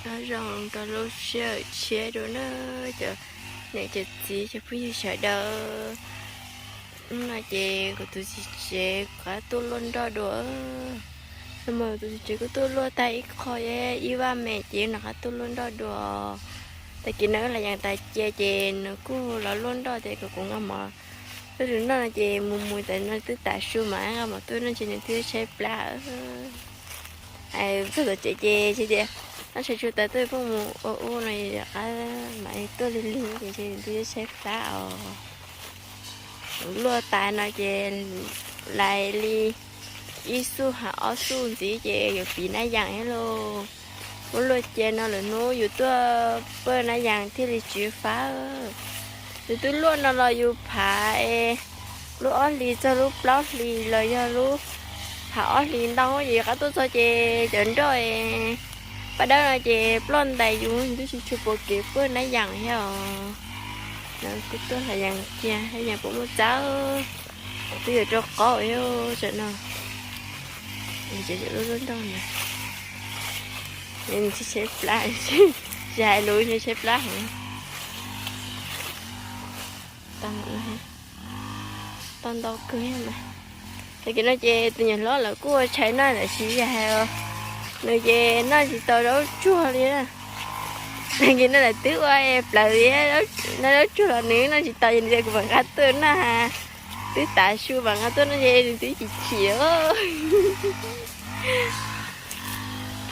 Nyob zoo rau lub sij hawm tshiab dua na, cov niam cov txiv cov phooj ywg sawv daws. Hnub no ces kuv tus txiv tsev kuv qab tuaj luaj nroj dua. Nag hmo tus txiv tsev kuj tuaj luaj tag ib qho ib vaj me ces nws qab tuaj luaj nroj dua. Tag kis no wb los yees tas cia ces nws kuj los luaj nroj ces kom kuv nqa mov tuaj rau noj no ces mus mus tas no twb tav su mas nqa mov tuaj noj ces nws twb tshaib plab. Txog tom tsev ces tias noj tshais tshuaj tas tuaj pheej mus ua ub no, qab mam tuaj lig lig ces nws twb tshaib plab os. Luaj tas no ces lais li ib xuj ha ob xuj ntxiv ces yuav piv nab yas thiab lauj. Muab luaj cia no lwm hnub yus tuaj paj nab yas thiaj li tsis fab. Yus twb luaj no los yus phav es lub ob hlis txog lub plaub hlis los yog lub phav ob hlis ntau ces yus qab tuaj txog ces cov nroj paj dawb no ces ploj ntais yus twb tsis tshua pom kev paj nab yas thiab os. Kuv tuaj los yees cia nab yas puas muaj txawb, twb yuav rau qaub tam no. Lub lub nroj na, tsis tshaib plab, tsis hais lus tshaib plab heev. Tau ntau kawg mas. Tag kis no ces tus niam hlob lawv kuj ua tshais noj tab sis yog hais nws ces noj tsis tau zaub tsuag li. Tag kis no lawv twb ua plaws li, noj zaub tsuag los nws noj tsis tau ces nws tias kuv mam nqa tuaj noj, twb tav su mam nqa tuaj noj ces nws twb chim chim.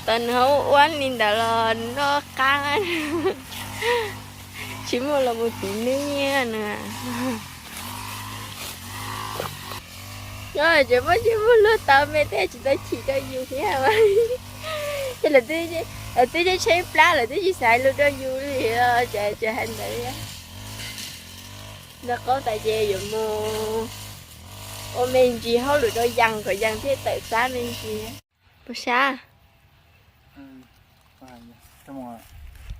Tau nws ua ua li ntawd los noj qab, tsis muaj los mus tiv nws nyiaj nws. Nyob tsev muaj tsis muaj luag tau me tej tsis tau chim rau yus thiab. Ces lawv twb tshaib plab lawv twb tsis xav lus rau yus li, tseem hais ntawd. Noj qaub tas ces yuav mus ua me ntsis hauj lwm rau Yas kom Yas thiaj tawm tsab me ntsis. Puas sab?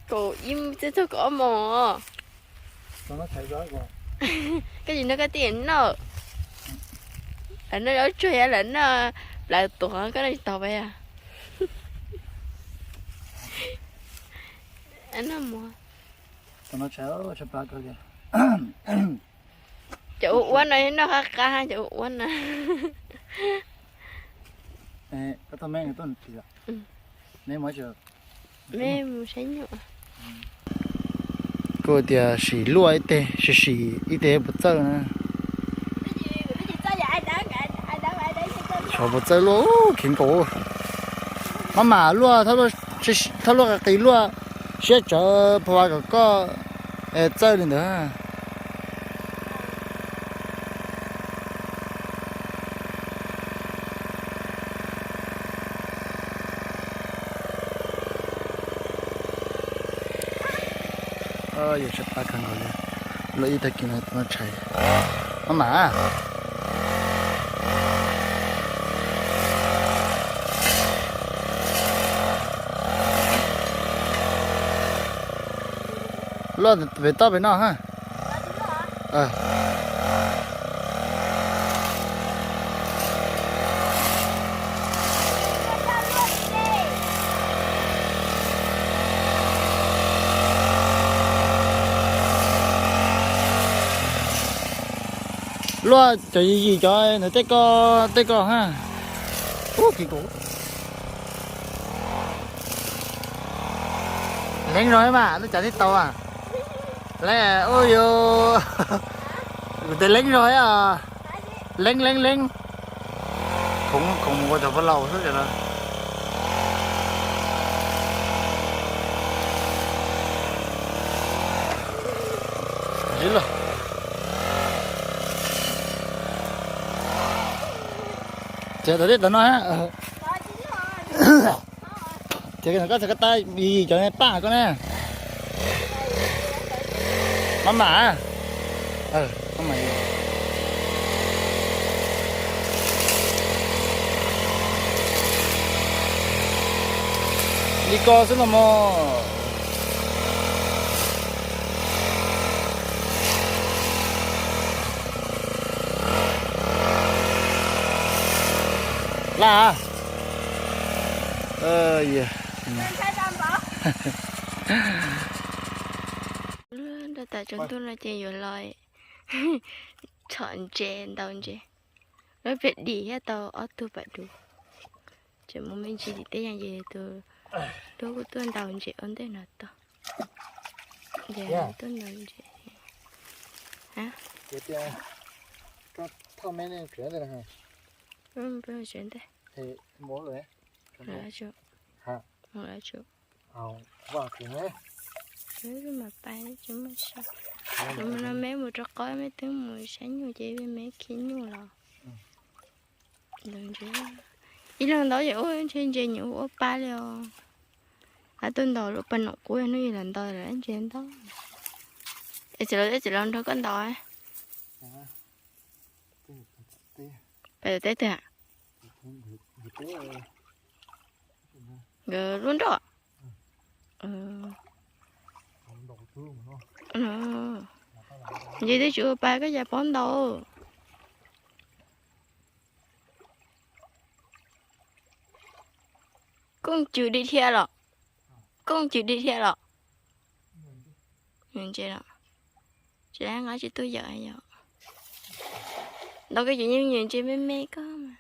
Kaum ib txog kaum ob moos. Koj tsis nrog koj tij noj, lawv noj zaub tsuag, lawv noj plaws tuav, koj noj tsis tau pas yog? Noj mov. Cov ua ua no noj qab qab, cov ua ua no. Kuv tias sim luaj ib teg, sim sim ib teg puas txawj na. Xyov puas txawj luaj, khiv nkaus. Maj mam luaj, thauj luaj qis luaj, siab tsawv pha kom koj txawj li ntawd. Yus tshaib plab kawg nkaus li, luaj ib tag kis no tshais maj mam. Luaj pem toj pem no ha. Luaj cov yim yim cov ntawd tej ko, tej ko ha. Ub, kis kuv. Leeb zog mas, lub cav tib tau a. Leeb, ub yus, kuv tes leeb zog os. Leeb leeb leeb. Khoov khoov mus ua cov pab laus xwb ces no. Zib lawm. Ces tawm tej tawm no. Ces koj txhais koj tab yim cov paj koj ne. Maj mam. Li ko xwb los mas. Laj. Nrog tas tsaus ntuj no ces yuav los txhom ntses ntaus ntses. Lub pem dim thiab tau ob tug pam dub. Tseem mus me ntsis tim teb yam ces tus duab kuj tuaj ntaus ntses ua ntej no tau. Ces tuaj ntaus ntses. Mas pais tsis muaj saib. Mus no me mus rau qab me twb mus saib nyuj ces me khi nyuj los. Ib leeg ntaus ces ua ntshe ntses nyuam ua pa li os. Hab tuaj ntaus lub pas nom qub hnub ib los ntaus lawm ntses ntau. Es txiv los, txiv los nrog koj ntaus. Pais teb twg? Nkawd lub nroj. Ntses twb tsis ua pa koj cas paub ntaus. Kooj cws dim dhia los? Kooj cws dim dhia los? Nyuam ntses los? Tsis nqa tsis tuaj yawm yom. Ntaus koj cov nyuam ntses me me koj mas.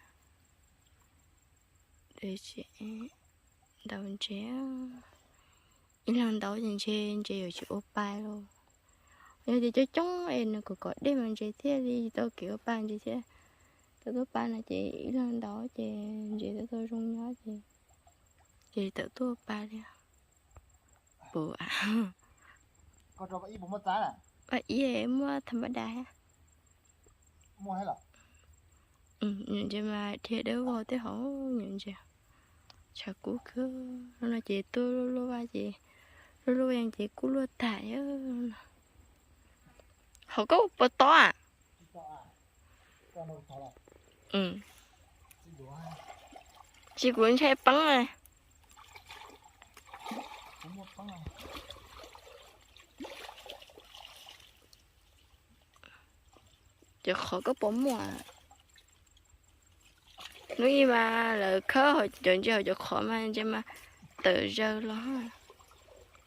Ntaus ntses, ib leeg ntaus ces ntshe ntses yuav tsis ua pa los. Yog tias coob coob es nws kom kom dej mas ntses thiaj li tau kev ua pa ntses thiab. Tau tuaj pa no ces ib leeg ntaus ces ntses tau tau zoo nyob ces, ces tawm tuaj ua pa li. Puas, ib muaj tham npaj das thiab. Ntses mas dhia dawb vog tej hauv nyuam ntses. Tshav kub kawg. Lub no ces tuaj luaj luaj vaj ces, luaj luaj vaj ces kub luaj tag. Hauv koj puas tob a? Tsis, kuv ntshai peeb. Cov qhov koj puas muaj? Hnub ib mas lawv khawb cov ntses hauv cov qhov mas ntses mas tawm zaws los.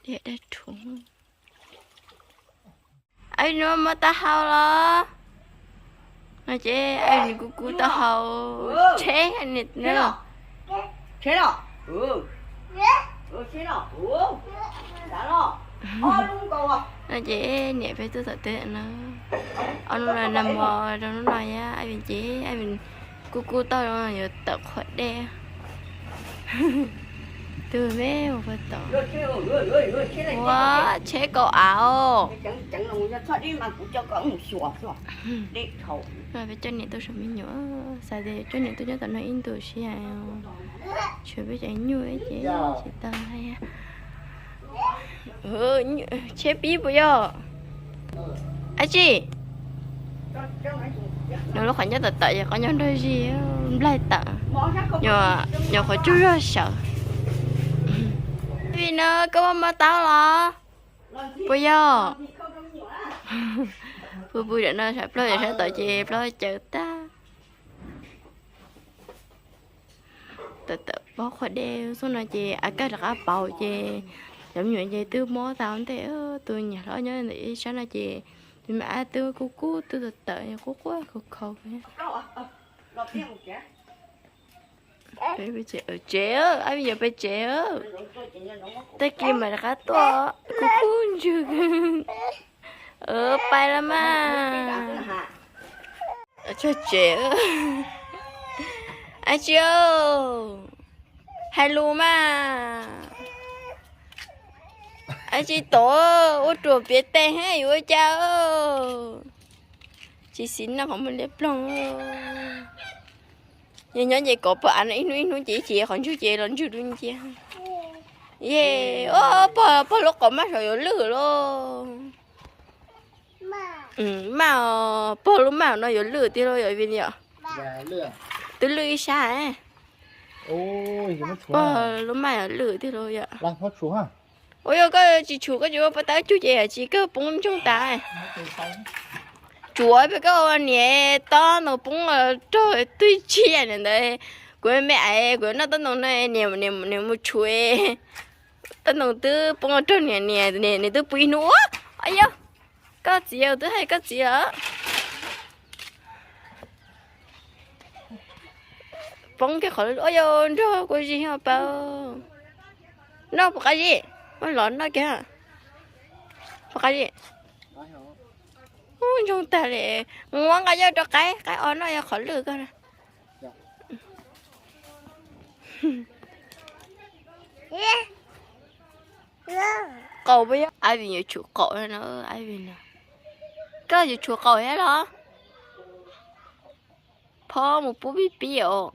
Dab rhuv. Ab, nws muaj taub hau los? No ces ab, nws kuj kuj taub hau tsheb. No ces niam peb tuaj tom teb no, ob hnub no nag hmo rau hnub no, ab ces ab kuj kuj taub hau yuav tawm qhuav dej. Tus me ua tom, ua tsheb kaum av os. Peb coj niam tuaj saum me nyuam, xav tias coj niam tuaj nyob tom no ib ntus sib, tshuav peb cov nyuj ces tsis tau. Tsheb pib puas yog? Ab tsi, nws lub qhov ncauj tawm tawm ces qhov ncauj nrog zig nplaig tawm, nyuam qhuav tsaug zog sawv. Vim no koj muaj mob taub los? Puas yog? Pw pw tam no sab plaub sab tod ces plaub caws tag. Tawm tawm pob qhuav dej xwb no ces av kaj rov qab pauv ces cov me nyuam ces twb mob tag ua ntej. Tus niam hlob nyob ntawm ib sab no ces tus me ab twb kub kub twb tawm tawm qub qub khaus khaus. Peb tsev, ab vim yog peb tsev. Tag kis mas rov qab tuaj kub kub ntswg. Pais los mas. Txog tsev. Ab tsi, hais lus mas. Ab tsi, tom ua ruam piav tes hab yuav ua cas. Tsis xis noj qhov muag liab ploog. Yog nyob ces kov pog av no ib hnub ib hnub ces ib chim qhov ntswg ces los ntswg dub nciab. Ye, pog, pog lub qhov maj saum yuav lwj lauj. Maj, pog lub maj no yuav lwj tiag lauj, yog vim li os. Twb lwj ib sab. Pog lub maj yuav lwj tiag lauj yom. Ua yog koj tsis tshum koj tsis ua pov tawb cug ces yam tsis kawg poob ntsoog tas. Tsuav peb koj ua niam tob ntoo poob rau twg tsis yam ntawd. Kuv me me aiv kuv noj tob ntoo no niam mus tshum. Tab Ntoo twb poob rau niam, niam, niam, niam twb pw ib hnub ua. Au yau, koj txiv, twb hais koj txiv os. Poob kiag qhov lwj, au yau, nrog kuv zis os pab. Noj puas qab zib? Muab los noj kiag. Puas qab zib? Ub, ntsoog tag li. Muab nqa yau rau qaib, qaib o noj yau qhov lwj koj na. Qaum, Ivy yuav tsum qaum no, Ivy no. Koj yuav tsum qaum thiab los? Phob mus pub pib pib os.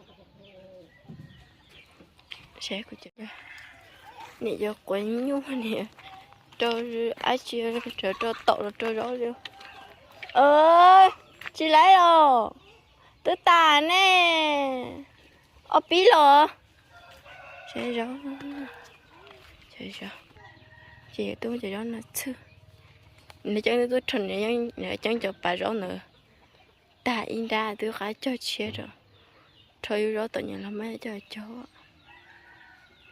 Niam yog quav nyuj niam rau dab tsi, rau taum los rau zaub li. Tsis laib los, twb tas ne. Ob pib los. Saib zaub, saib zaub, ces yuav tuaj cov zaub no txhwb. Nws coob tuaj rho, nws coob cov pas zaub ntawd tag ib nrab twb qab cog tshiab rau. Rho yub zaub tom nyias los mas coj cog.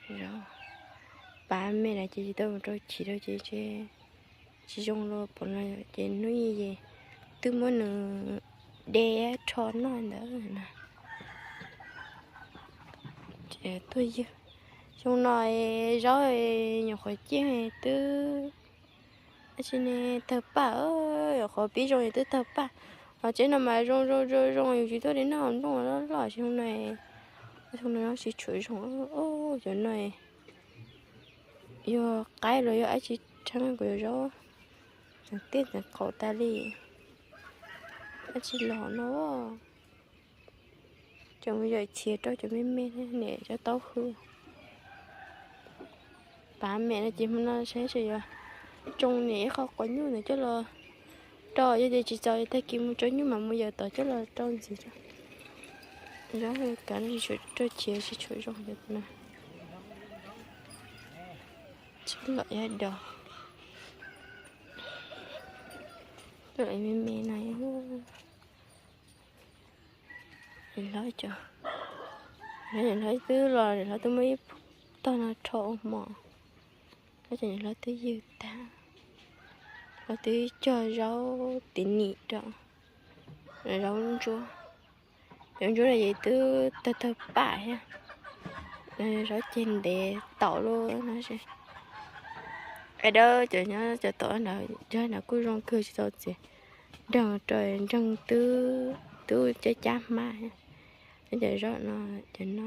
Zaub, pas me na ces tsis tau mus rau chiv rau ces tsis zoo los pom no ces hnub ib twb muab nws de rho noj ntawd na. Ces tuaj ywg. Xyoo no zaub nyuam qhuav ciaj twb, tab sis ne tawg paj, nyuam qhuav pib zoo es twb tawg paj. Ho tsev no mas zoo zoo zoo zoo yus tsis tuaj li noj nplooj loj loj xyoo no. Xyoo no tsis tshua zoo, cov no yog qaib los yog dab tsi tshee kuv yuav zaub, tseem tiaj tseem qaum tas li. Dab tsi los no. Cov mus yawm txhiav rau cov me me niam cov taub hwb. Pas me no ces hmo no saib seb yuav tsoo niam ib qho quav nyuj ntawd coj los rau, yog tias tsis txaus tag kis mus tsoo nyuj mas mus yawm tod coj los rau ntxiv. Zaub kav no tsis tshua rau chiav tsis tshua zoo cov no. Tsis lom ib do. Lom me me no. Niam hlob cov, niam hlob twb los, niam hlob twb muab ib tog no rho ua hmo. Tab sis niam hlob twb ywg tag, hlob twb cog zaub tiv nim rau, zaub ntsuab. Zaub ntsuab no ces twb tawg tawg paj thiab. Zaub ceg ntev taum lub no. Ai dawb cov nyob cov tom ntawd, cov ntawd kuj zoo kawg tsis tau txiav. Nreeg rau nreeg twb, twb cab cab hmab thiab. Cov zaub no, cov no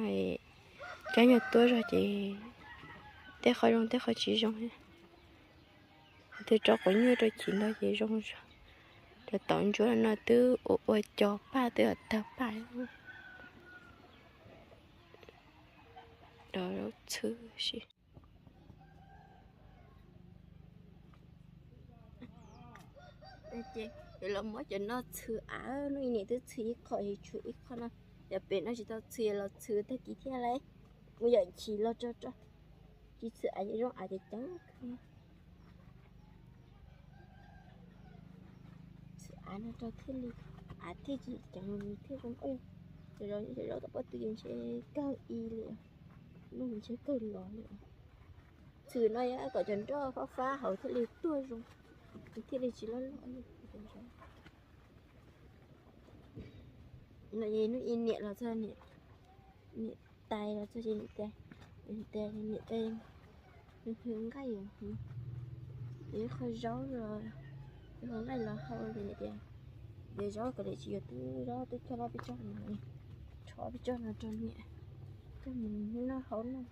cab nyuag tuab zog ces tej qho zoo tej qho tsis zoo thiab. Twb rau quav nyuj rau chiv ntag ces zoo zog. Cov taum ntsuab no twb ua ua cov paj twb tawg paj. Rau zaub txhwb si. Ces los muab cov no txhwb av, hnub ib niam twb txhwb ib qho, tshuav ib qho no. Cov pem no tsis tau txhwb, los txhwb tag kis thiab lauj. Mus yawm chiv los rau rau. Tsis txhwb av ces zoo av ceev ceev. Txhwb av no rau thiaj li, av thiaj tsis ceev thiaj zoo. Cov zaub, cov zaub tom pob tw ces ntshe kawg i li, ntshe kawg los li. Txhwb no yog kom cov nroj fab fab hauv thiaj li tuaj zoo, thiaj li tsis loj loj. No hnub ib niam los txog, niam tais los txog ces niam tais, niam tais, niam tais nqaij, ib qho zaub los, ib qho nqaij los hau ces niam tias, yog zaub kom li tsis yog twb zaub twb cog loj peb tsob no, rho peb tsob no rau niam coj mus noj hau noj.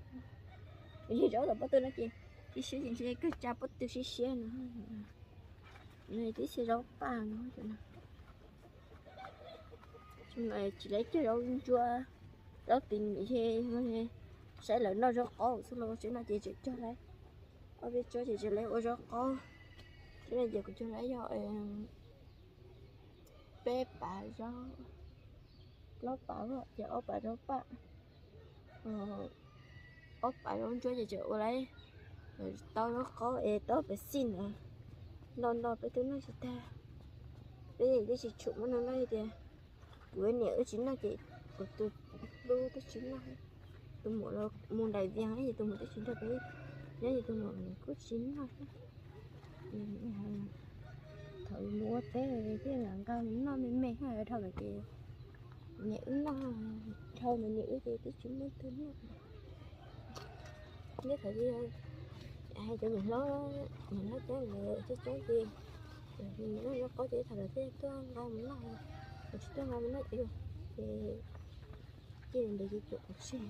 Yog zaub tom pob tw no ces tib siab ces ntshe kawg tsa pob tw siab siab no. Nws twb tsis zaub paj no. Tsis lawv cog zaub ntsuab, zaub tiv nim, saib lawv noj zaub qaub xwb los tsev no ces tseem cog lawv ob peb tsob ces tseem lawv ua zaub qaub. Tsev no ces kuv cog lawv yog peb pav zaub, plaub pav ces ob pav zaub paj, ob pav zaub ntsuab ces tseem ua lawv tau zaub qaub es tau pes xij ntawd. Noj noj peb twb noj tsis tag, peb yeej tsis tshua muab noj no tias kuv niam wb tsis noj ces kuv tus hlub twb tsis noj, tus muam mus nram Vias ces tus muam twb tsis nrog peb Nyob li tus muam kuj tsis noj. Thaum mus ua teb thiaj lam nqa mus noj me me, dhau lawm ces niam wb noj, dhau lawm niam wb ces twb tsis muaj twg noj. Neb thaum hais cov niam hlob, niam hlob coob lawm coob coob ces nws noj zaub qaub ces thaum lawv thiaj tuaj nqa mus noj, tsis tuaj nqa mus noj ces ces ntawd ces cuam qhov tsev.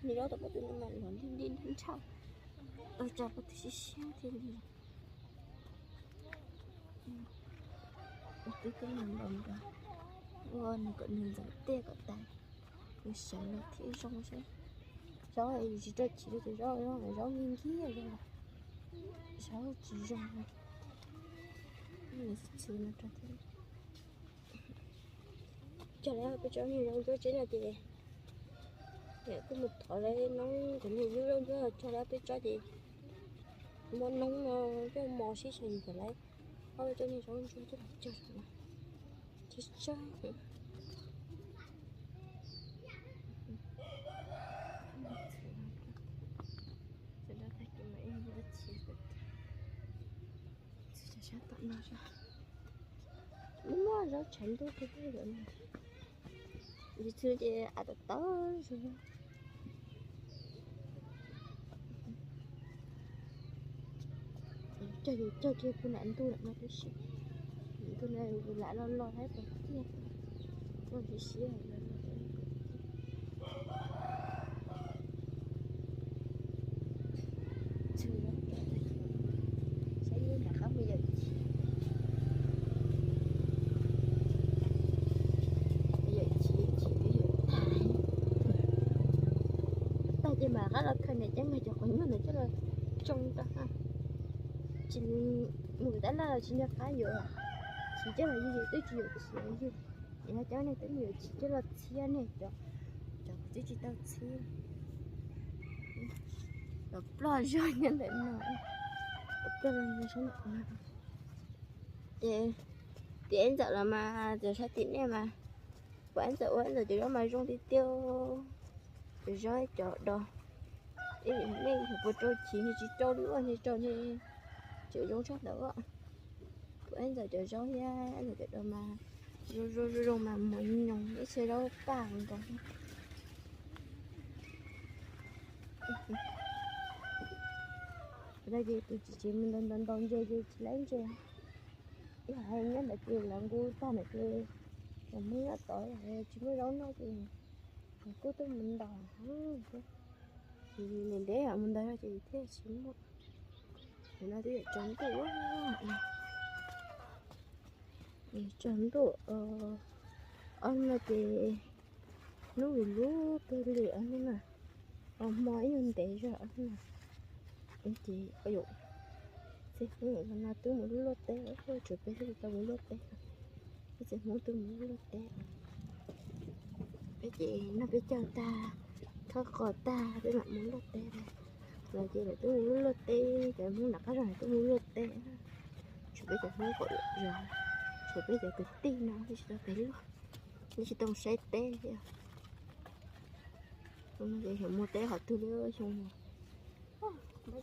Nws zaub tau pab tus no mas los li li nrhau, tau tsa pab tus siab siab thiaj li. Ua twb twb nws nkaus nkaus, ua nws kom nws ntxeev tiaj kom tas, nws sawv los thiaj zoo seb. Zaub yus tsis rau chiv rau ces zaub, zaub nkig nkig, zaub tsis zoo. Nws txhwv no rau thiab. Cog lawm peb tsob niag zaub ntsuab tseb no ces kuj mus thov lawv noob cov niag yub zaub ntsuab cog lawm peb tsob ces muab noob no coj mos sib xyaw yus kom lawv ob peb tsob niag zaub ntsuab coj los cog no. Tsab tsab. Sab tom no, muaj zaub tshav ntuj kawg thiab. Yus txhwb ces av tawv tawv zog. Cog yus cog kiag puag nram ntuj lawm no tib si. Ntuj no yus lam los los thiab tiag, koj siab siab. Saib nram qab mus yawm chiv, yawm chiv, yawm chiv tag. Tag ces mam rov qab los khaws niam ceeb mas cov quav nyuj ntawd coj los tsoo rau ha. Tsis mus tab laj los tsis nco qab yuav, tsis coj los yug twb tsis yuav chiv yug. Ces no cov nej twb mus yuav chiv coj los txhiab nej cov, cov twb tsis tau txhiab. Cov ploj zog nyob ntawm no, ploj zog sab ntawm no. Ces tim Eb Ntxawm los mas cov sab tim nej mas, kuv Eb Ntxawm ua Eb Ntxawm cov zaub mas zoo tiag tiag. Cov zaub cov do, nej puas rau chiv, tsis rau li ua, tsis rau ne, tseem zoo tshaj ntawd. Kuv Eb Ntxawm cov zaub thiab Eb Ntxawm cov do mas zoo zoo zoo mas mos nyoos ib txhia zaub paj nkaus. Tus txiv tsev mus ntaus ntaus ntses ces tsis laib ntses. Ib hais nyob ntawd ces lawv nqus tag ntawd ces lawv Hmoob nyob tod tsis muaj zaub noj ces kuj tuaj mus ntaus. Ces ntev ntev mus ntaus ces thiaj tsis muaj. Nim no twb yuav tsaus ntuj, tsaus ntuj, ob hnub no ces hnub lub lub kawg li ob hnub no, hmo ib nyuag ntev zog ob hnub no. Ces txij hnub no twb mus luaj teb, tsuas peb hlub tau mus luaj teb, ib txhia Hmoob twb mus luaj teb. Peb ces noj peb caug tag, khawb qos tag peb mam mus luaj teb. Lawv ces lawv twb mus luaj teb, cov Hmoob nram qab zos twb mus luaj teb. Tshuav peb cov Hmoob qaum zos, tshuav peb cov kwv tij no twb tsis tau pem luaj, twb tsis tau saib teb thiab. Xyoo no ces xyov mus teb qhov twg li xyoo no. Mus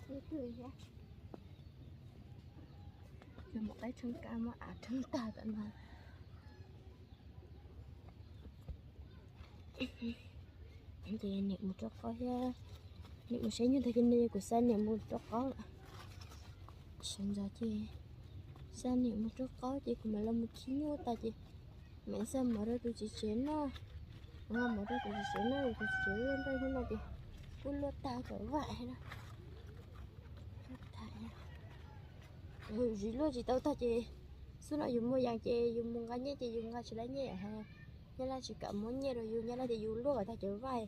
qaib tsheej kab muab av tsheej tag tam no. Ces niam mus rau qaub thiab, niam mus saib nyuj tag kis no kuv xa niam mus rau qaub lawm. Sawv ntxov ces xa niam mus rau qaub ces kuv mam los mus khib nyuj tas ces mam xa mov rau tus txiv tsev noj. Xa mov rau tus txiv tsev noj, tus txiv tsev luaj nroj hnub no ces kuj luaj tag cov vaj na. Luaj tag, zis luaj tsis tau tag ces xub no yus muag yas ces yus mus nqa nyiaj ces yus nqa tsis laib nyiaj. Nyab Laj tsis kam muab nyiaj rau yus, Nyab Laj tias yus luaj kom tag cov vaj,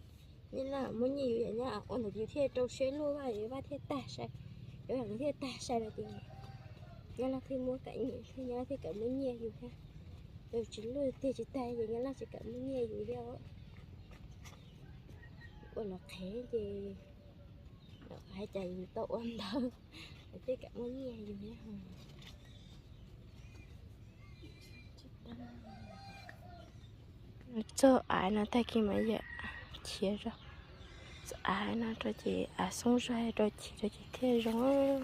Nyab Laj muab nyiaj yus, Nyab Laj ua ntawd yus thiaj rau siab luaj vaj, vaj thiaj tag sai, cov vaj thiaj tag sai no ces Nyab Laj thiaj muab kam nyiaj, Nyab Laj thiaj kam muab nyiaj yus thiab. Yus tsis luaj tiag tsis tag ces Nyab Laj tsis kam muab nyiaj yus thiab. Ua los qhev ces hais cas yus tau ua ntawd, lawv thiaj kam muab nyiaj yus thiab. Txog av no tag kis mas yawm khiav zog. Av no rau ces av xoob zog rau chiv rau ces thiaj zoo.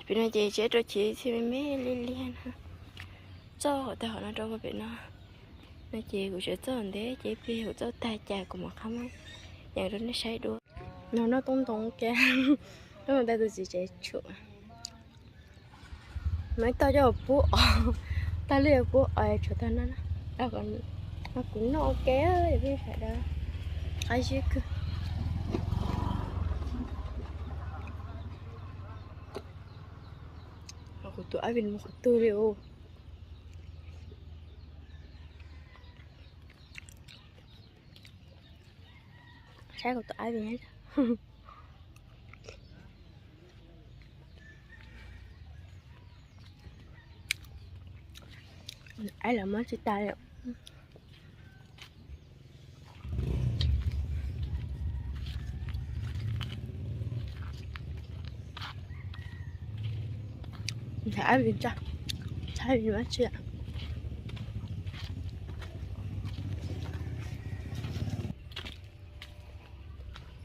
Pem no ces tsev rau chiv txij me me liab liab na. Txoj tag hov no rau pem no, no ces kuv tseem txoj ntev ces plig kuv txoj tag cas kuv mam qab muab yees rau nej saib dua. No noj toob ntoo kiag, noj ntoo tag tus txiv tsev tshum. Muab tog coj pub os, tag li pub os tshuav tag no na. Kuv noj ua ke, peb sawv daws qab zib kawg. Kuv tus ab vim mus qhov twg li os. Saib kuv tus ab vim. Ab los muab tsis tas li. Ntawm ab vim tso, ab vim muab tsis.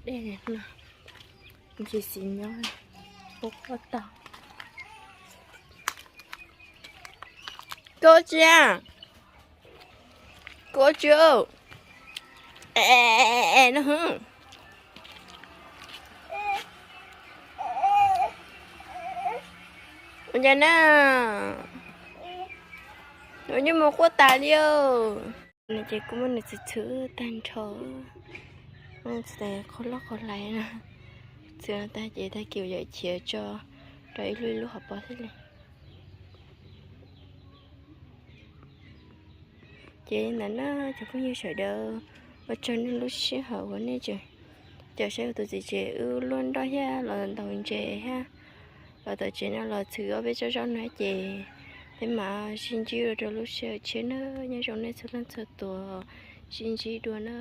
Dej no, tsis xis nyob, quaj quaj tag. Koj tsis, koj tsis, no. Ua cas na, ua nyuj mus quaj tas li os. No ces kuj muab nws txhwv txhwv tag nrho, muab nws txhwv tas qhov loj qhov hlais no. Txhwv no tag ces tag kis yawm khiav tso rau ib lub ib lub hauv paus thiab li. Ces ntawm no cov phooj ywg sawv daws, ua tsaug nej lub sij hawm uas nej tseem caum saib tus txiv tsev wb luaj nroj thiab los ntaus ntses thiab los tom tsev no los txhwv ob peb tsob zaub no ces peb mam sib ntsib dua rau lub sij hawm tshiab na. Nyob zoo nej txhua leej txhua tus, sib ntsib dua na.